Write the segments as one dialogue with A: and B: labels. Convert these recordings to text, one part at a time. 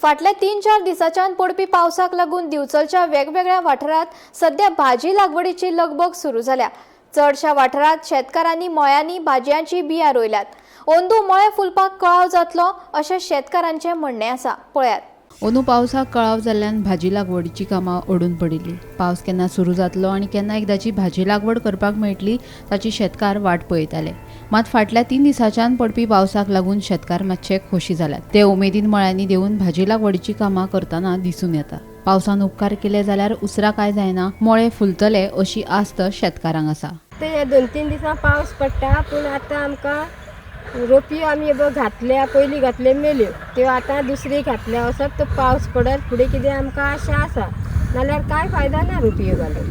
A: फाटल्या 3-4 दिसांच्यान पडपी पावसाक लागून दिवचलच्या वेगवेगळ्या वाठारांत सध्या भाजी लागवडीची लगबग सुरू जाल्या. चडशा वाठारांत शेतकारांनी मळ्यांनी भाजयांची बियां रोयल्यात. अंदू मळे फुलपाक कळाव जातलो अशें शेतकारांचें म्हणणें आसा. पळयात.
B: अंदू पावसाक कळाव जाल्ल्यान भाजी लागवडीची कामां अडून पडिल्ली. पावस केन्ना सुरू जातलो आनी केन्ना एकदाची भाजी लागवड करपाक मेळटली ताची शेतकार वाट पळयताले. मात फाटल्या 3 दिसांच्यान पडपी पावसाक लागून शेतकार मातशे खोशी जाल्यात. ते उमेदीन मळ्यांनी देंवून भाजी लागवडीची कामां करतना दिसून येता. पावसान उपकार केले जाल्यार उसरा काय जायना मळे फुलतले अशी आस्त शेतकारांक आसा.
C: ते 2-3 दिसां पावस पडटा, पूण आतां आमकां रोपयो आमी घातल्या, पयलीं घातले मेल्यो, त्यो आतां दुसरी घातल्या. असोच तो पावस पडत फुडें कितें आमकां आशा आसा, नाल्यार कांय फायदा ना रोपयो घालून.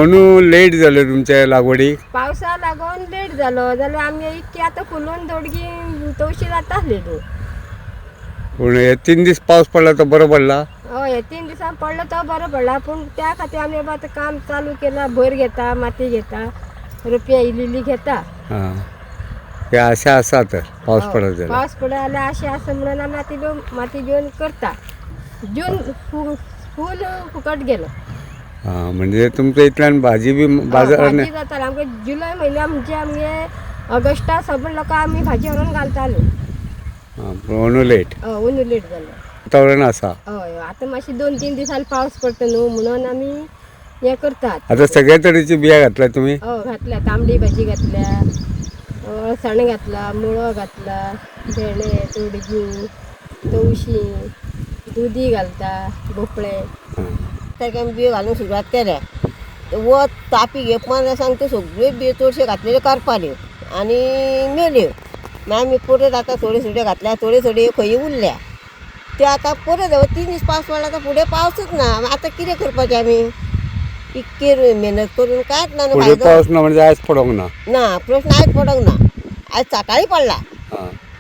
D: अंदू लेट जाले तुमचे लागवडीक?
C: पावसा लागून लेट जालो जाल्यार आमगे इतकी आतां फुलून दोडगी तवशी जाता आसलेली.
D: पूण हे 3 दीस पावस पडला तो बरो पडला?
C: हय, हे 3 दिसां पडलो तो बरो पडला, पूण त्या खातीर आमी आतां काम चालू केलां. भर घेता, माती घेता, रोपया इल्ली घेता.
D: हां, ते आशा आसा तर पावस पडत जाल्यार.
C: पावस पडत जाल्यार आशा आसा म्हणून आमी आतां माती घेवन करता. जून फूल फुकट गेलो.
D: हां, म्हणजे तुमच्या इतल्यान भाजी बी बाजारान
C: भाजी जाताली आमकां. जुलय म्हयन्या म्हणजे आमगे ऑगस्टा सगळे लोकां आमी भाजी व्हरून घालताली.
D: हां, पूण अंदू लेट.
C: हय, अंदू लेट जालो.
D: वातावरण आसा.
C: हय, आतां मातशें 2-3 दिसांनी पावस पडटा न्हू म्हणून आमी हें करतात.
D: आतां सगळ्या तरेची बियां घातल्या तुमी?
C: हय, घातल्या. तांबडी भाजी घातल्या, अळसाणे घातला, मुळो घातला, भेंडे, तोडगी, तवशी, दुदी घालता, भोपळे.
E: ताका आमी बियो घालूंक सुरवात केल्या. वत तापी घेवपा सांग त्यो सगळ्यो बियो चडश्यो घातलेल्यो करपाल्यो आनी मेल्यो. मागीर आमी परत आतां थोड्यो थोड्यो घातल्या, थोड्यो थोड्यो खंय उरल्या त्यो आतां परत 3 दीस पावस पडला, आतां फुडें पावसूच ना. आतां कितें करपाचें आमी? इतकी मेहनत करून कांयच ना.
D: फुडें पावस ना म्हणजे आयज पडोंक ना?
E: ना, प्रश्न आयज पडोंक ना. आयज सकाळीं पडला,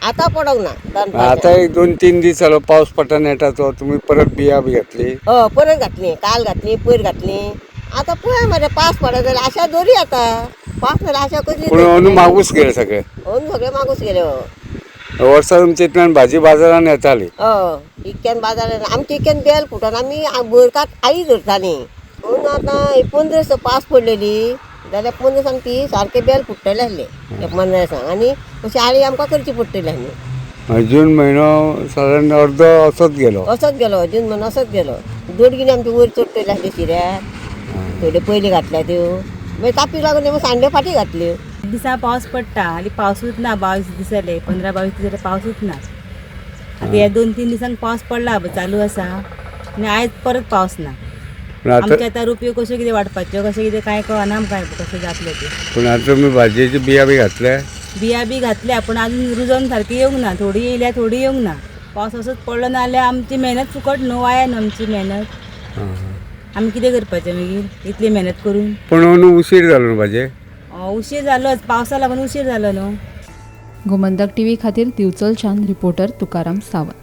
E: आतां पडोंक ना.
D: आतां एक 2-3 दीस जालो पावस पडटा नेटाचो, तुमी परत बियां बी घातली?
E: हय, परत घातली, काल घातली, पयर घातली. आतां पळय मरे पावस पडत जाल्यार आशा दवरी. आतां पावस जाल्यार आशा कसली?
D: पूण अंदू मागूस गेले सगळे.
E: अंदू सगळे मागूस गेले.
D: वर्सा तुमच्या इतल्यान भाजी बाजारान येताली.
E: हय, इतक्यान बाजारान आमच्या इतक्यान बेल फुटोन आमी भरकात आळी धरताली. म्हणून आतां 15 दिसा पावस पडलेली जाल्यार 15 दिसान ती सारके बेल फुट्टले आसले 15 दिसांक, आनी अशी आळी आमकां करची पडटली आसली.
D: जून म्हयनो सादारण अर्दो असोच गेलो.
E: असोच गेलो जून म्हयनो, असोच गेलो. दोडगिणी आमची वयर चडटली आसली शिऱ्यार, थोड्यो पयलीं घातल्या त्यो, मागीर तापीक लागून मागीर सांडे फाटीं घातल्यो.
F: दिसा पावस पडटा आनी पावसूच ना. 22 दीस जाले, 15-22 दीस जाले पावसूच ना. आतां ह्या 2-3 दिसांक पावस पडला चालू आसा आनी आयज परत पावस ना. आमच्या आतां रुपयो कश्यो कितें वाडपाच्यो, कशें कितें कांय कळना आमकां कशें जातलें तें.
D: पूण आतां तुमी भाजयेची बियां बी घातल्या?
F: बियां बी घातल्या, पूण आजून रुजोन सारकी येवंक ना. थोडी येयल्या, थोडी येवंक ना. पावस असोच पडलो ना जाल्यार आमची मेहनत फुकट न्हू, वाया न्हू आमची मेहनत. आमी कितें करपाचें मागीर इतली मेहनत करून?
D: पूण अंदू उशीर जालो न्हू भाजयेक?
F: उशीर जालोच, पावसा लागून उशीर जालो न्हू.
B: गोमंतक टीव्ही खातीर दिवचलच्यान रिपोर्टर तुकाराम सावंत.